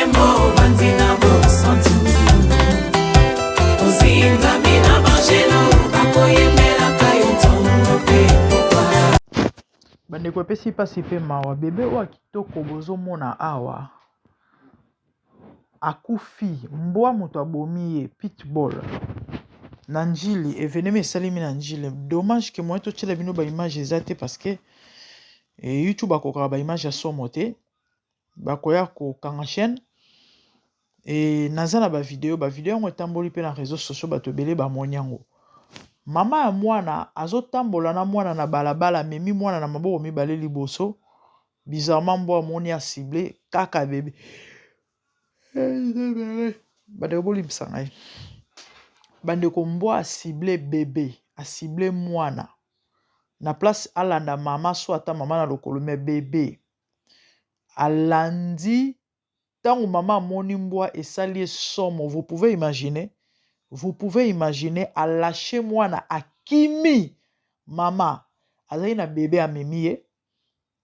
nkembo, ovandi na bosantu, ozingami na banjelu bakoyembelaka yo ntongo mpe pokwa. Bandeko, epesi mpasi mpe mawa. Bebe oyo ya kitoko bozomona awa akufi, mbwa moto abomi ye, pitbull na Njili. Événement esalemi na Njili. Dommage ke moyen totiela bino baimage eza te, parce que YouTube akokaka baimage ya somo te, bakoya kokanga chaîne. E naza na bavideo, bavideo yango etamboli mpe na réseau sociaux, bato ebele bamoni yango. Mama ya mwana azotambola na mwana na balabala, amemi mwana na maboko mibale liboso. Bizarrement, mbwa amoni, acible kaka bebe. Bandeko, bolimbisa ngai. Bandeko, mbwa acible bebe, acible mwana na place alanda mama, so ata mama na lokolo, mais bebe alandi. Ntango mama amoni mbwa, esali ye somo. Vous pouvez imaginer, vous pouvez imaginer, alâche mwana, akimi. Mama azali na bebe, amemi ye.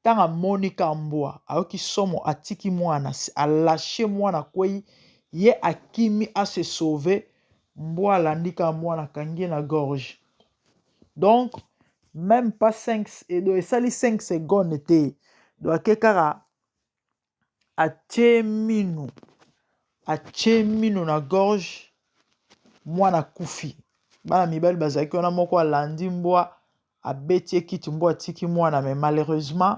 Ntango amoni ka mbwa, ayoki somo, atiki mwana, alâche mwana, kwei, ye akimi ase sauve. Mbwa alandi ka mwana, akangi ye na gorge. Donc même pas 5, donc esali 5 secondes te. Donc ake kaka, atie minu, atie minu na gorge, mwana akufi. Bana mibali bazalaki wana, moko alandi mbwa, abeti ye kiti, mbwa atiki mwana. Mais malheureusement,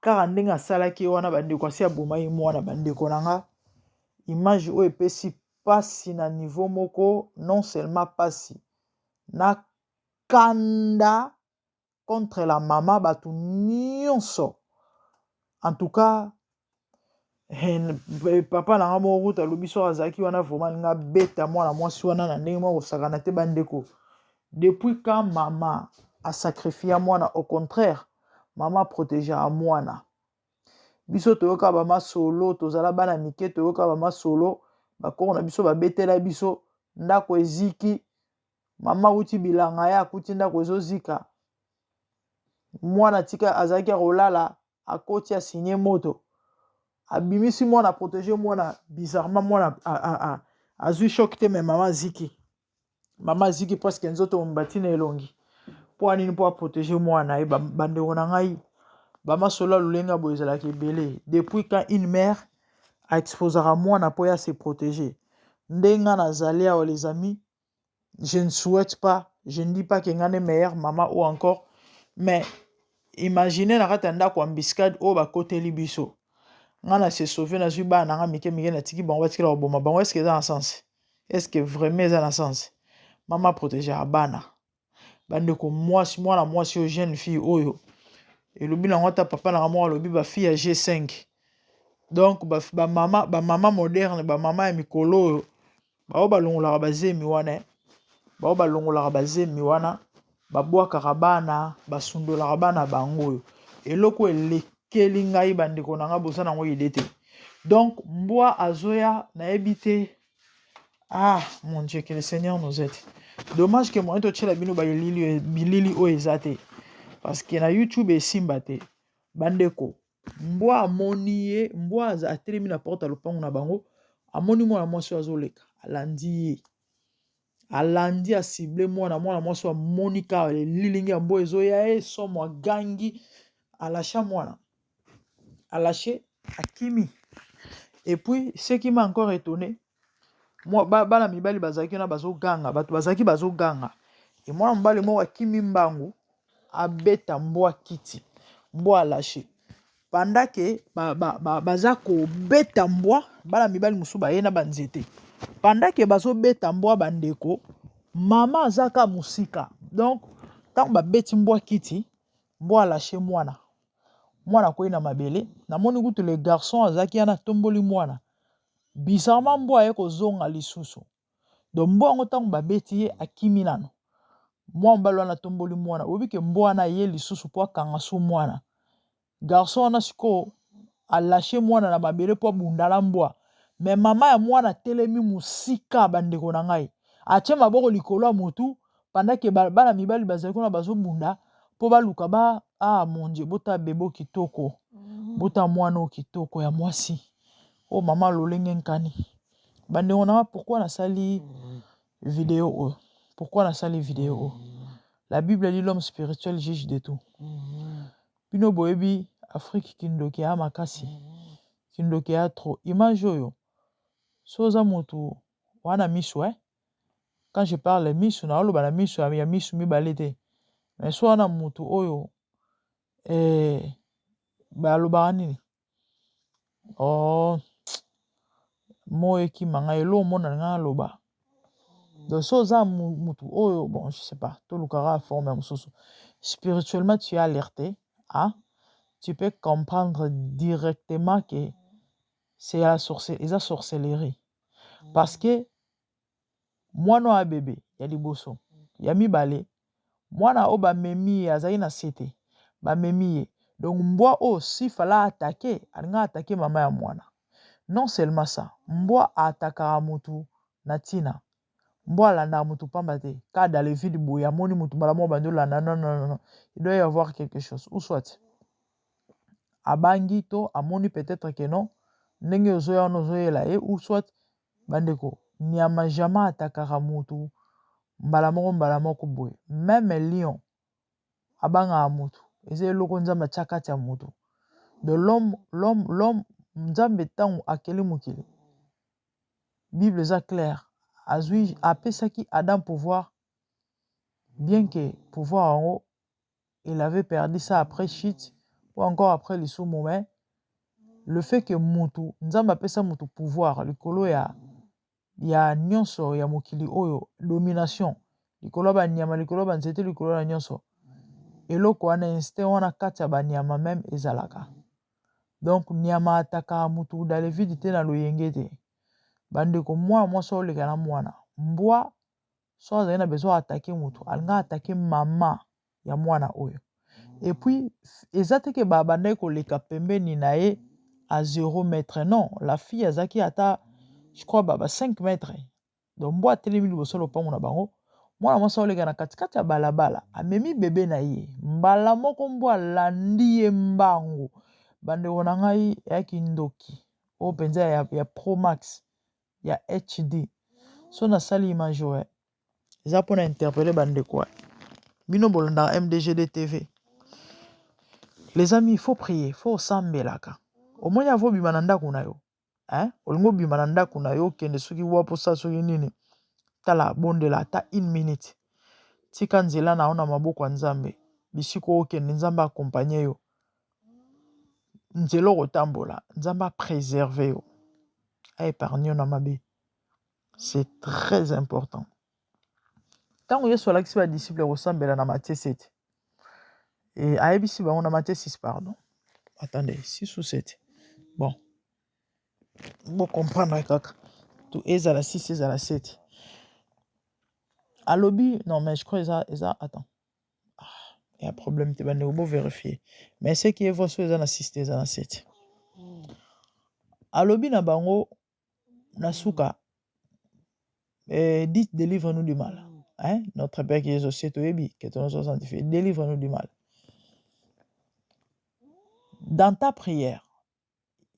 kaka ndenge asalaki ye wana, bandeko, asi abomaki mwana. Bandeko na nga, image oyo epesi mpasi na niveau moko, non seulement mpasi na kanda contre la mama. Bato nyonso, en tout cas papa na nga moko kuta alobi soki azalaki wana, vraiment alingi abeta mwana mwasi wana na ndenge moko kosakana te. Bandeko, depuis quand mama asacrifia mwana? Au contraire, mama aprotégeaka mwana. Biso toyoka bamasolo, tozala bana mike, toyoka bamasolo, bakoko na biso babetela biso: ndako eziki, mama akuti bilanga, ye akuti ndako ezozika, mwana tika azalaki ya kolala, akoti, asinye moto, abimisi mwana, protège mwana. Bizarrement, mwana azwi choc te, mais mama aziki, mama aziki presque nzoto mobimba ntina elongi. Mpo anini? Mpo aprotège mwana ye. Bandeko na ngai, bamasolo ya lolenge boye ezalaka ebele. Depuis quand une mère aexposaka mwana mpo ya se protéger? Ndenge nazali awa, les amis, je ne souhaite pas, je ne dis pas que nga nde meilleure mama ou encore, mais imaginez na kati ya ndako ya embuscade oyo bakoteli biso, nga na se sauve, nazwi bana na nga mike mike, natiki bango, batikela koboma bango. Est ce que eza na sens? Est ce que vraiment eza na sens? Mama protégeaka bana. Bandeko, mwasi, mwana mwasi oyo, jeune fille oyo, elobi nango ata papa nanga moko alobi bafille ya G5. Donc bamama, bamama moderne, bamama ya mikolo oyo, bao balongolaka bazemi wana, bao balongolaka bazemi wana, babwakaka bana, basundolaka bana bango. Oyo eloko elekeli ngai, bandeko na ngai, boza nango idée te. Donc mbwa azoya, nayebi te. Ah mon Dieu, que le Seigneur nous aide. Dommage que moyen totiela bino bilili, bilili oyo eza te, parce que na YouTube esimba te. Bandeko, mbwa amoni ye, mbwa atelemi na porte ya lopango na bango, amoni mwana mwasi oyo azoleka, alandi ye, alandi, acible mwana. Mwana mwasi oyo amoni kaka elilingi ya mbwa ezoya ye, somo, agangi, alâcha mwana, alâche, akimi. Et puis ce qui m'a encore étonné, bana mibali bazalaki wana, bazoganga, bato bazalaki bazoganga, e mwana mobali moko akimi mbangu, abeta mbwa kiti, mbwa alâche. Pendant ke baza kobeta mbwa, bana mibali mosusu baye na banzete. Pendant ke bazobeta mbwa, bandeko, mama aza ka mosika. Donc ntango babeti mbwa kiti, mbwa alâche mwana, mwana akwei na mabele. Namoni kutu le garçon azalaki wana, atomboli mwana. Bizarrement, mbwa aye kozonga lisusu. Donc mbwa yango, ntango babeti ye, akimi nano. Mwa mobali wana atomboli mwana, oyebi ke mbwa wana aye lisusu mpo akanga su mwana. Garçon wana sikoyo alâche mwana na mabele mpo abundala mbwa, mais mama ya mwana atelemi mosika. Bandeko na ngai, atie maboko likolo ya motu pendant ke bana mibali bazali kuna, bazobunda mpo baluka ba. Ah mon Dieu, bota bebo kitoko. Bota mwana oyo kitoko ya mwasi. Oyo mama lolenge nkani. Bandeko na nga pourquoi nasali video oyo? Pourquoi nasali video oyo? La Bible dit l'homme spirituel juge de tout. Bino boyebi Afrique kindoki ya makasi. Kindoki ya trop. Image oyo so oza mutu wana misu eh? Quand je parle misu naoloba na misu ya misu mibale te. Mais so wana mutu oyo eh, balobaka nini? Oh, moi ekima ngai eloko omona ngai naloba. Donc so oza mutu oyo bon je sais pas tolukaka forme ya mosusu. Spirituellement tu es alerté, hein? Tu peux comprendre directement que c'est la sorce eza sorcellerie. Parce que mwana oyo ya bebe ya liboso ya mibale mwana oyo bamemi ye azali na se te bamemi ye donc mbwa oyo si fala attaquer alinga attaquer mama ya mwana non seulement ça mbwa atakaka mutu na ntina mbwa alandaka mutu pamba te ka dans le vide boye amoni mutu mbala moko bandi olanda non non non non il doit y avoir quelque chose ou soit abangi to amoni peut-être que non ndenge ozoya wana ozoyela ye ou soit bandeko nyama jamais atakaka mutu mbala moko boye même lion abangaka mutu eza eloko nzambe atia kati ya mutu de l'homme l'homme l'homme nzambe ntango akeli mokili bible eza claire azwi apesaki adam pouvoir bien que pouvoir yango il avait perdu ça après chute ou encore après lisumu mais le fait que mutu nzambe apesa mutu pouvoir likolo ya ya nyonso ya mokili oyo domination likolo ya banyama likolo ya banzete likolo ya nyonso eloko wana instinct wana kati ya banyama même ezalaka donc nyama atakaka mutu dans le vide te na loyenge te bandeko mwana mwasi oleka na mwana mbwa so azali na besoin attaquer mutu alinga attaquer mama ya mwana oyo et puis eza te ke babandaki koleka pembeni na ye à 0 mètre non la fille azalaki ata je crois ba 5 mètres donc mbwa atelemi liboso lopango na bango mwana mwasi aoleka na katikati ya balabala amemi bebe na ye mbala moko mbwa alandi ye mbangu bandeko na ngai eyaki ndoki oyo mpenza ya, ya pro max ya hd so nasali image oyo eza mpona interpeller bandeko bino bolandaka mdgd tv les amis il faut prier faut osambelaka omoni avo obima na ndako na yo hein? Olingi obima na ndako na yo okende soki wapi osala soki nini tala bondela ata une minute tika nzela na yo na maboko ya nzambe bisika okende nzambe accompagner yo nzela okotambola nzambe apréserver yo aépargner yo na mabe c'est très important ntango yesu alakisi badisciple kosambela na matthieu 7 e ayebisi bango na matthieu 6 pardon attendez 6 ou 7 bon bocomprendre kaka to ezala 6 ezala 7 alobi non mais je crois eza eza attends ah, ya problème te bandeko bovérifier mais ce qui est vrai so eza na 6 te eza na 7 alobi na bango na suka eh, dites délivre-nous du mal hein? Notre Père qui est aux cieux toyebi que ton nom soit sanctifié délivre-nous du mal dans ta prière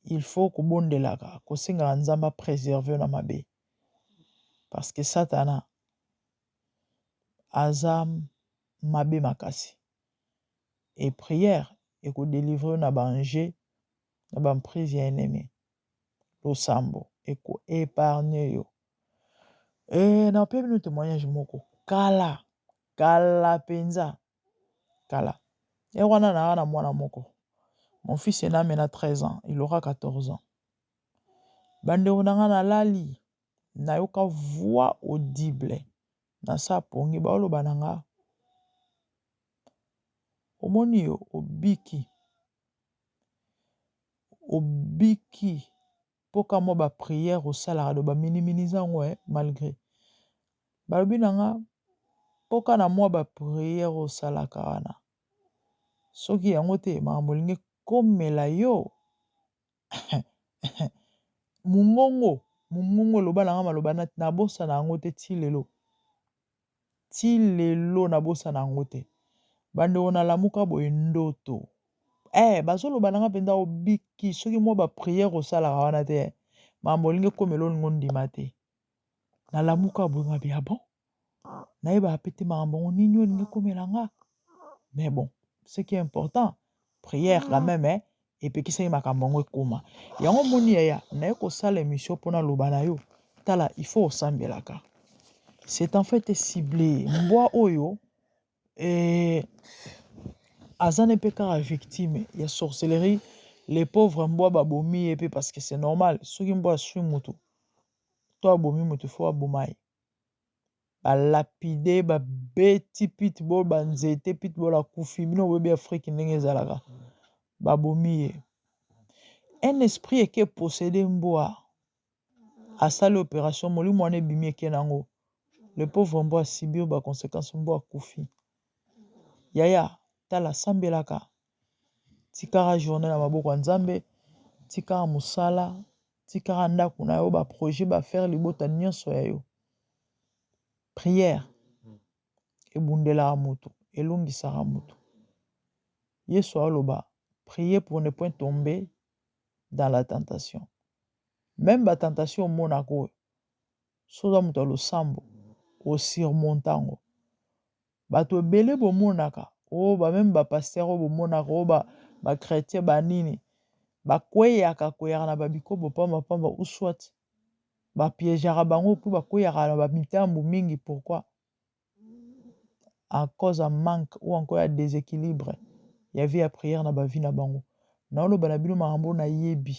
il faut kobondelaka kosengaka nzambe apréserver na mabe parce que satana aza mabe makasi et prière ekodélivrer na baenjeu na baemprise ya ennemi losambo ekoépargner yo e napesi bino témoignage moko kala kala mpenza kala ye wana naa na mwana moko mon fils ena mena 13 ans il aura 14 ans bandeko na nga nalali nayoka voix audible na sa pongi baoloba na nga omoni yo obiki obiki mpo ka mwa baprière osalaka do baminimiser yango eh, malgré balobi na nga mpoka na mwa baprière osalaka wana soki yango te makambo elingi ekomela yo mongongo mongongo eloba na nga maloba nabosana yango te ti lelo ti lelo nabosana yango te bandeko nalamuka boye ndoto. Eh bazoloba na nga mpenza obiki soki mwa ba prière osalaka wana te makambo olingi ekomela olingi ondima te. Nalamuka boye nga bi ah bon nayebaka pe te makambo yango nini olingi ekomela nga mais bon ce qui est important prière quand même eh, epekisaki makambo yango ekoma yango omoni yaya naye kosala émission mpo naloba na yo tala il faut osambelaka c'est en fait ciblé mbwa oyo eh, aza ne mpe kaka victime ya sorcellerie les pauvres mbwa babomi ye mpe parce que c'est normal soki mbwa aswi motu to abomi motu fo aboma ye balapide babeti pitbull banzete pitbull akufi bino boyebi afrike ndenge ezalaka babomi ye un esprit eke possédé mbwa asali opération molimo wana ebimi eke nango le pauvre mbwa asubir ba conséquence mbwa akufi yaya tala sambelaka tikaka journée na maboko ya nzambe tikaka mosala tikaka ndako na yo ba projet ba affaire libota nyonso ya yo prière ebundelaka moto elongisaka moto yesu aloba prier pour ne point tomber dans la tentation même ba tentation omonaka oyo so oza moto ya losambo osurmonte yango bato ebele bomonaka oyo ba même ba pasteur oyo bomonaka oyo ba chrétien banini bakweyaka kweyaka na babikobo pambapamba ou soit bapiégeaka bango mpo bakweyaka na bamitambo mingi pourquoi à cause ya manque ou encore ya déséquilibre ya vie ya prière na ba vie na bango naoloba na bino makambo nayebi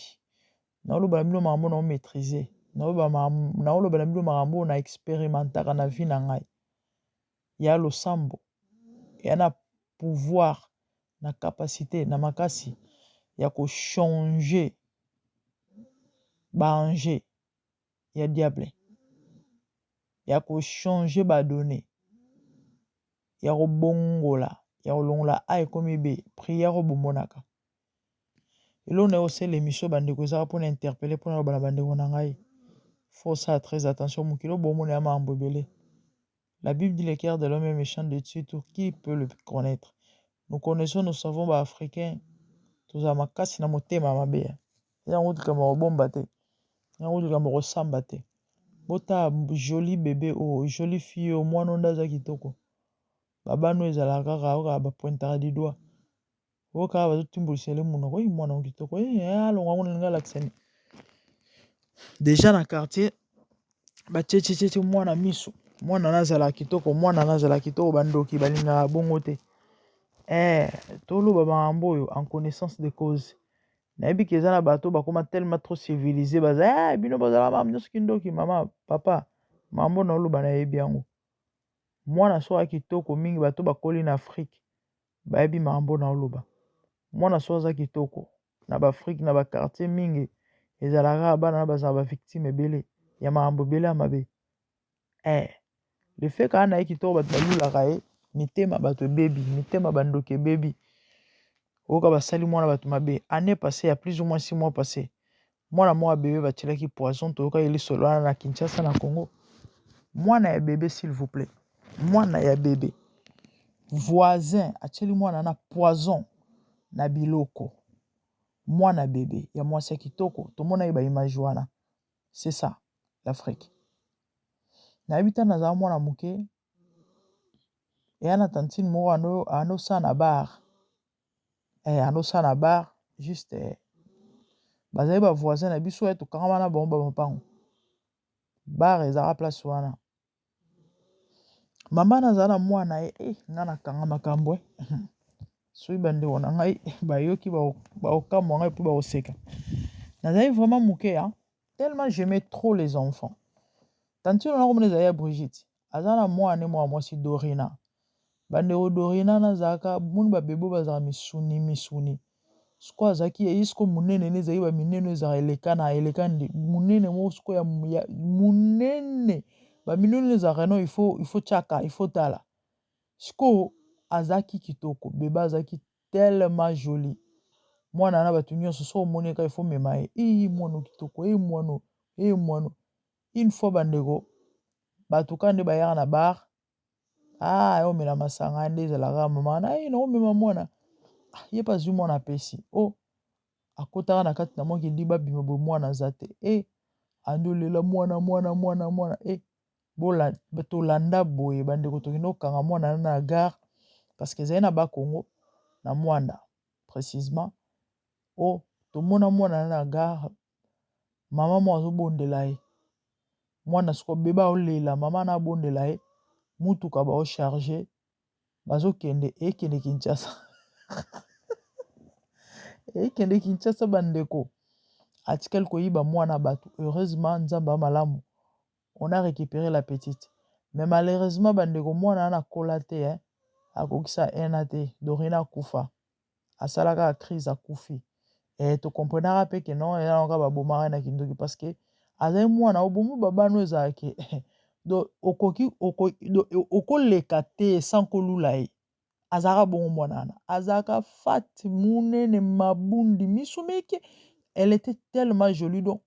naoloba na bino makambo na maîtrise naoloba na bino makambo na expérimentaka na vie na ngai ya losambo ya na pouvoir na capacité na makasi ya kochanger ba ange ya diable ya kochanger ba données ya kobongola ya kolongola a ekomi b prière oyo bomonaka eloko na yo osala émission bandeko ezaka mpona interpeller mpona loba na bandeko na ngai faut osala très attention mokili oyo bomona ya makambo ebele. La Bible dit le cœur de l'homme est méchant de dessus tout qui peut le connaître. Nous connaissons, nous savons ba africains tozala makasi na motema mabe yango likambo kobomba te yango likambo kosamba te botala joli bébé oyo jolie fille oyo mwana oyo nde aza kitoko babano ezalaka kaka oyo bapointaka du doigt oyo kaka bazotimbolisa ele monoko oyo mwana oyo kitoko alongwa kuna alingi alakisa nini déjà na quartier batietietieti mwana miso mwana na azala kitoko mwana na azala kitoko bandoki balingaka bongo te eh, toloba makambo oyo en connaissance de cause nayebi ke eza na bato bakóma tellement trop civilisé baza eh, bino bozala makambo nyonso kindoki mama papa makambo na oloba nayebi yango mwana so aza kitoko mingi bato bakoli na afrike bayebi makambo na oloba mwana so aza kitoko na ba Afrique na ba quartier mingi ezalaka bana na bazala ba victime ebele ya makambo ebele ya mabe eh, le fait kaka na ye kitoko bato balulaka ye mitema bato ebebi mitema bandoki ebebi oyoka basali mwana bato mabe année passée ya plus ou moins 6 mois passé mwana moko ya bebe batielaki poison toyokaki lisolo wana na kinshasa na congo mwana ya bebe s'il vous plaît mwana ya bebe voisin atieli mwana na poison na biloko mwana bebe ya mwasi ya kitoko tomonaki ba image wana. C'est ça l'Afrique. Nayebi ntango nazala mwana moke eya na tantine moko andosala na bar eh, andosala na bar juste eh, bazali ba voisin na biso tokangama na bango bamapango bar ezalaka place wana mama nazala na mwana ye eh, nga nakanga makambo eh. Soki bandeko na ngai bayoki bakokamwa ngai mpe bakoseka. Nazali vraiment moke hein? Tellement j'aimais trop les enfants. Tantine wana komona ezali ya Brigitte aza na mwana ne mwana mwasi Dorina. Bandeko Dorina nazalaka moni babebe bazalaka misuni misuni sikoyo azalaki ye sikoyo monene ne ezalaki baminene ezalaka eleka na eleka nde monene moko sikoyo ya monene baminene ezalaka no il faut tiaka il faut tala sikoyo azalaki kitoko bebe azalaki tellement joli mwana na bato nyonso so omoni kaka il faut mema ye iyi mwana kitoko e mwana e mwana. Une fois bandeko bato kaka nde bayaka na bar ah omela masanga nde ezalaka mama na ye naomema mwana. Ah, ye mpe azwi mwana apesi o oh, akotaka na kati na mwa kidiba abima boye mwana aza te e eh, andolela mwana mwana mwana mwana e eh, bola tolanda boye bandeko tokende kokanga mwana na na gare parce que ezali na bakongo na mwanda précisement o oh, tomona mwana na gare mama moko azobondela ye mwana siko bebe aolela mama na abondela ye mutuka baocharge bazokende ekende Kinshasa ekende Kinshasa bandeko atikali koyiba mwana bato heureusement nzambe ya malamu on a récupéré la petite mais malheureusement bandeko mwana wana akola te eh? akokisa ena te dorina akufa asala kaka crise akufi eh, tokomprenaka mpe ke non eza kaka babomaka ye na kindoki parce que azali mwana obomi babano ezalaki donc okoki okoleka te sans kolula ye azalaka bongo mwana wana azalaka fat munene mabundi misu mike elle était tellement jolie donc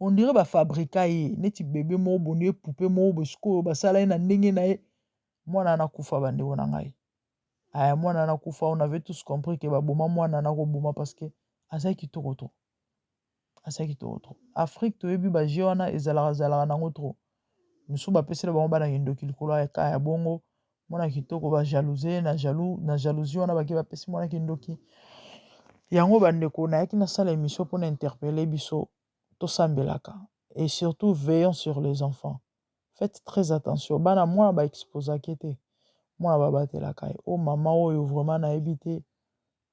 on dirait bafabrika ye neti bebe moko boye poupée moko boye sikoyo basala ye na ndenge na ye mwana wana akufa bandeko na ngai aya mwana wana akufa on avait tous compris ke baboma mwana wana koboma parce que azali kitoko trop azali kitoko trop afrique toyebi baje wana ezalaka ezalaka nango trop misusu bapesela bango bana kindoki likolo ya ka ya bongo mwana kitoko bajalouse na jaloux na jalousie wana bake bapesi mwana kindoki yango bandeko nayaki nasala émission mpona interpeller biso tosambelaka et surtout veillons sur les enfants faites très attention bana mwana baexposaki te mwana babatelaka ye o mama oyo vraiment nayebi te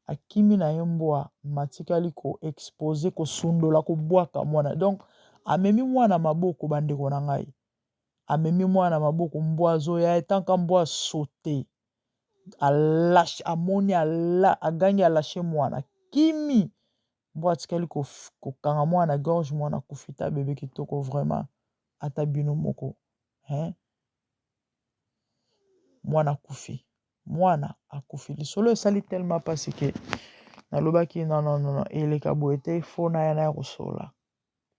akimi na ye mbwa matikali koexpose kosundola kobwaka mwana donc amemi mwana maboko bandeko na ngai amemi mwana maboko mbwa azoya etanka mbwa saute alashe amoni ala agangi alashe mwana kimi mbwa atikali kokanga mwana gorge mwana akufi ta bebe kitoko vraiment ata bino moko hein? Mwana akufi mwana akufi lisolo esali tellement mpasi ke nalobaki non non non eleka boye te fo naya naya kosola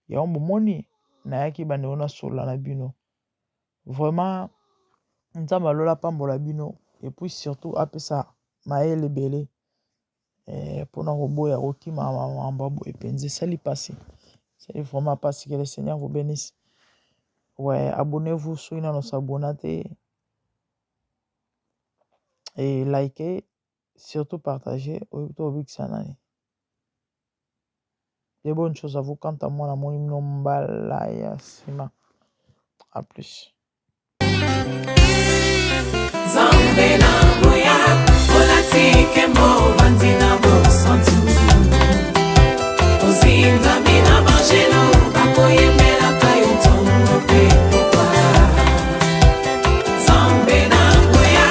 yango bomoni nayaki bandeko nasola na bino vraiment nzambe alola apambola bino et puis surtout apesa mayele ebele mpona koboya kokima makambo ya boye mpenza esali mpasi esali vraiment mpasi que le seigneur vous bénisse ouais abonnez-vous soki nano s'abonna te et likez surtout partagez oyebi to obikisa nani de bonnes choses à vous quant à moi namoni bino mbala ya nsima à plus Nzambe na nguya olati nkembo ovandi na bosantu ozingami na banjelu bakoyembelaka yo ntongo mpe pokwa Nzambe na nguya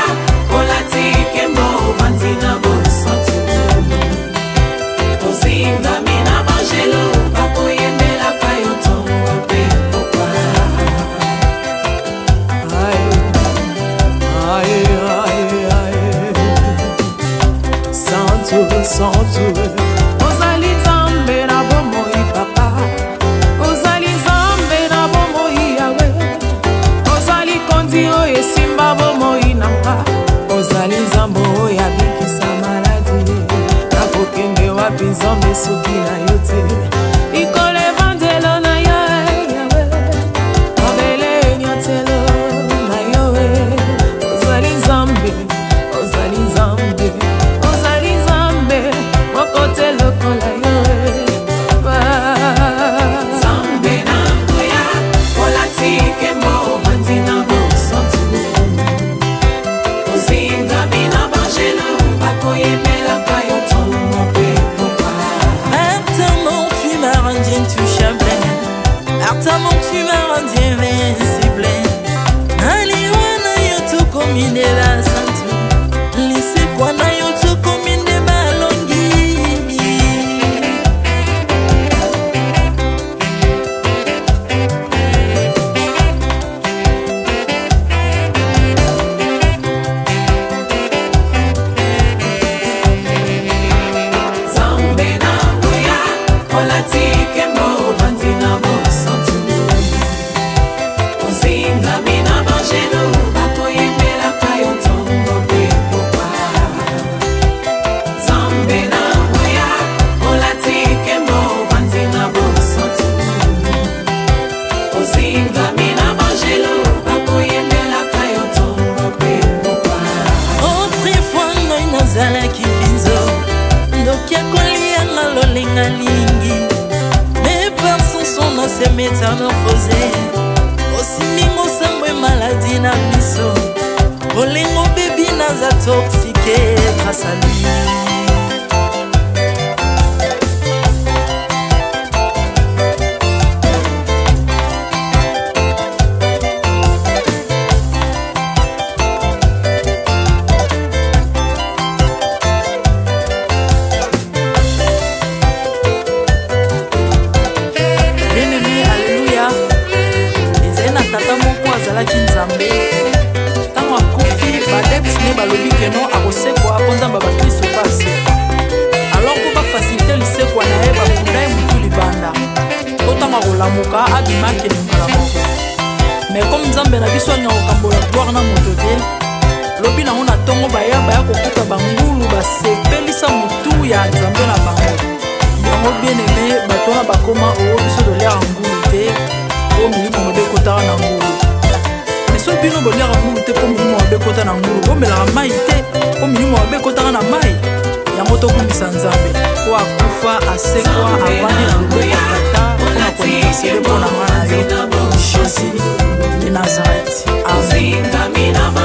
olati nkembo ovandi na bosantu ozingami na banjelu bakoyembelaka yo ntongo mpe pokwa Aïe, aïe, aïe. Santu, santu. Ozali nzambe na bomoi papa ozali nzambe na bomoi yawe ozali kondi oyo esimba bomoi na nga ozali nzambe oyo abikisa maladi nakokende wapi nzambe soki na yo te likolo evandelo na yo yawe mabele enyatelo na yo ozali nzambe ozali nzambe ozali nzambe moko te lokola yo nzambe na nguya olati nkembo ovandi na bosantu ozingami na banjelu bakoyembelaka yo ntongo mpe pokwa Maintenant tu Nalingi mes personnes sont dans ces métamorphosé. Osimbi mosambo e maladi na biso bolingo bebi naza toxique grâce à lui. Bien-aimé, alleluya. Ezali na tata moko azalaki Nzambe. Ntango akufi, baadepte ne balobi keno akosekwa mpo Nzambe ya bakristo mpe asekwa. Alors mpo bafasilite lisekwa na ye, bakunda ye motu libanda mpo ntango akolamuka abima akende mbala moko. Mais comme Nzambe na biso alingaka kokambola gloire na moto te, lobi nango na ntongo baya baya kokuta bangulu basepelisa motu ya Nzambe na bango. Yango bien aime, bato wana bakoma oo biso toliaka ngulu te mpo milimo mabe ekotaka na ngulu. Mais soki bino boliaka ngulu te mpo milimo mabe ekota na ngulu, bomelaka mai te mpo milimo mabe ekotaka na mai. Yango tokumbisa Nzambe mpo akufa, asekwa, avandi na loboko ya Tata mpona kointercede mpo na nga na yo. Jésus de Nazareth, amen.